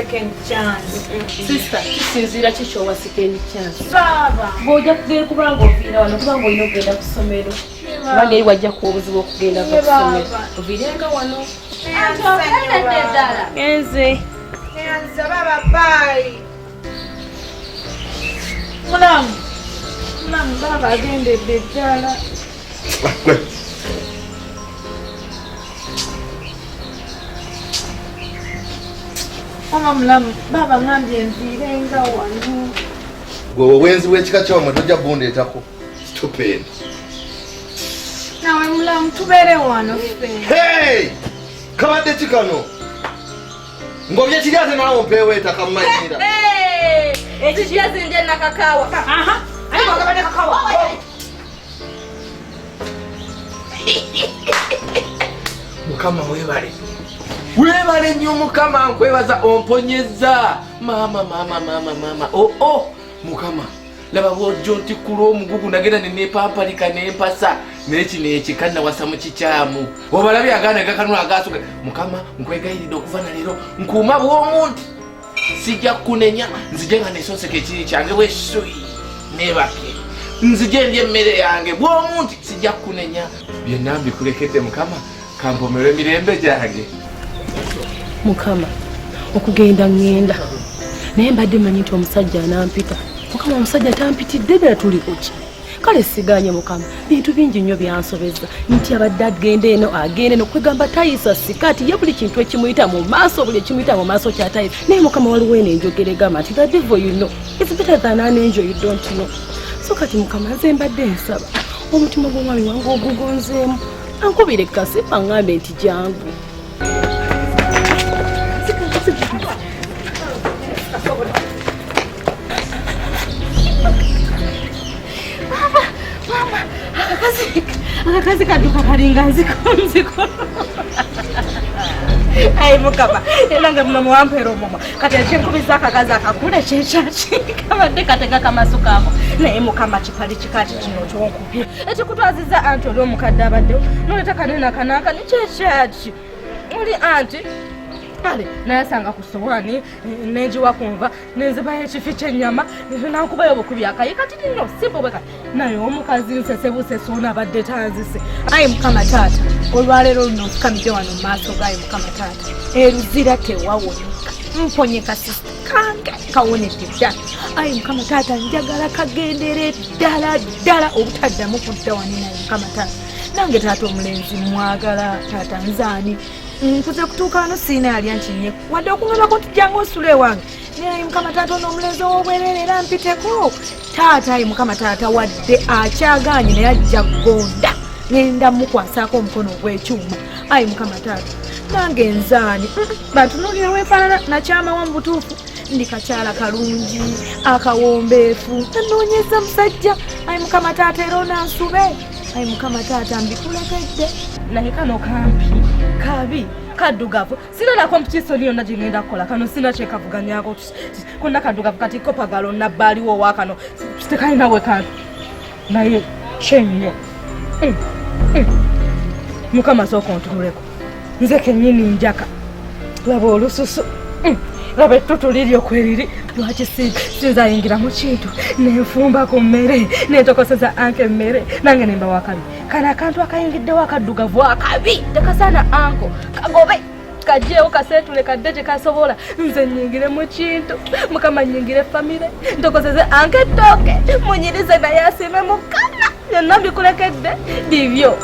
Second chance. Sister, kisinziira ki kyowa second chance? Baaba. Bw'ojja kugenda kubanga oviira wano kubanga olina okugenda ku ssomero. Kubanga eri wajja kuwa obuzibu okugenda ku ssomero. Oviirenga wano. Genze. Neyanza baba, bye. Mulamu. Mulamu, baba agendedde ddala. Mama mulamu, baba ngambye nviirenga wano. Gwe obwenzi bw'ekika kyawamwe tojja bundeetako. Stupid. Nawe mulamu, tubeere wano ffe. Hey! Kabadde ki kano? Ngobye kiri ate naawe ompeewo ettaka mumanyira. Ekikya zindye nakakaawa. Mukama webale, webale nnyo Mukama, nkwebaza omponyeza. Maama, maama, maama, maama, oo oh, Mukama, laba bwojja ontikkula omugugu. Nagenda nenepampalika nempasa, naye kino ekika nawasa mu kikyamu. Obalabye agaana gakanula agasuka. Mukama, nkwegayiridde, okuva naleero nkuuma bw'omuntu, sijja kukunenya. Nzije nga nesonseka ekiri kyange bwesuyi nebake, nzije ndya emmere yange bw'omuntu, sijja kukunenya. Byonna mbikulekedde Mukama, kampomerwe emirembe gyange. Mukama, okugenda ŋŋenda, naye mbadde manyi nti omusajja anampita. Mukama, omusajja tampitidde ddala, tuli kuki? Kale siganye Mukama, bintu bingi nnyo byansobeza nti abadde agenda eno, agenda eno, kwegamba tayisa sikaati ye, buli kintu ekimuyita mu maaso, buli ekimuyita mu maaso kyatayisa. Naye Mukama, waliwo eno enjogera egamba nti the devil you know is better than an angel you don't know. So kati Mukama, nze mbadde nsaba omutima gw'omwami wange ogugonzeemu, ankubire kasipa ŋŋambe nti jangu. Akakazi kadduka kalinga nziko nziko. Ayi Mukama, era nga mama wampeera omumwa, kati ekyenkubiza akakazi akakule kyekyaki kabadde katega kamasu kaako. Naye Mukama, kipali kikaki kino kyonkubye ekikutwaziza anti oli omukadde abaddewo noleta kanene akanaka nikyekyaki oli anti kale nayasanga ku sowaani nenjiwa kunva nenzibayo ekifi kyennyama, nankubayo obukubi akayi kati nno simple bwe kati. Naye omukazi nsese busese, ono abadde tanzise. Ayi Mukama taata, olwaleero luno nfukamidde wano mu maaso gaayo. Mukama taata, eruzira tewawoneka, mponye kasista kange kawonedde ddala. Ayi Mukama taata, njagala kagendere ddala ddala obutaddamu kudda wano. Naye Mukama taata, nange taata omulenzi mwagala. Taata, nzaani nkuze kutuuka wano, siina yalya nkinye wadde okungambako nti jangu osula ewange. Naye Mukama taata, ono omulenzi ow'obwereere era mpiteko taata. Ayi Mukama taata, wadde akyagaanye naye ajja kugonda, ŋenda mukwasaako omukono ogw'ekyuma. Ayi Mukama taata, nange nzaani bantunuulira wenfaanana nakyamawa. Mu butuufu ndi kakyala kalungi akawombeefu, nanoonyeza musajja. Ayi Mukama taata, era onansube. Ayi Mukama taata, mbikulekedde. Naye kano kampi kabi kaddugavu, sina na competition yonna gye ngenda kukola. Kano sina kyekavuganyako, konna kaddugavu. Kati kopagalo nabbaaliwo wa kano tekalina we kantu, naye kyenyo. Mukama, sooka ontunuleko nze kennyini njaka. Laba olususu, laba ettutu liryo kweriri. Lwaki sinzayingira mu kintu nenfumba ku mmere, nentokoseza anka emmere nange nemba wakabi? Kano akantu akayingiddewo akaddugavu akabi tekasaana. Anko kagobe, kajeewo, kaseetule, kadde gye kasobola. Nze nyingire mu kintu, Mukama, nyingire famire, ntokoseze anka ettooke, munyirize naye asiime. Mukama, byonna mbikulekedde bibyo.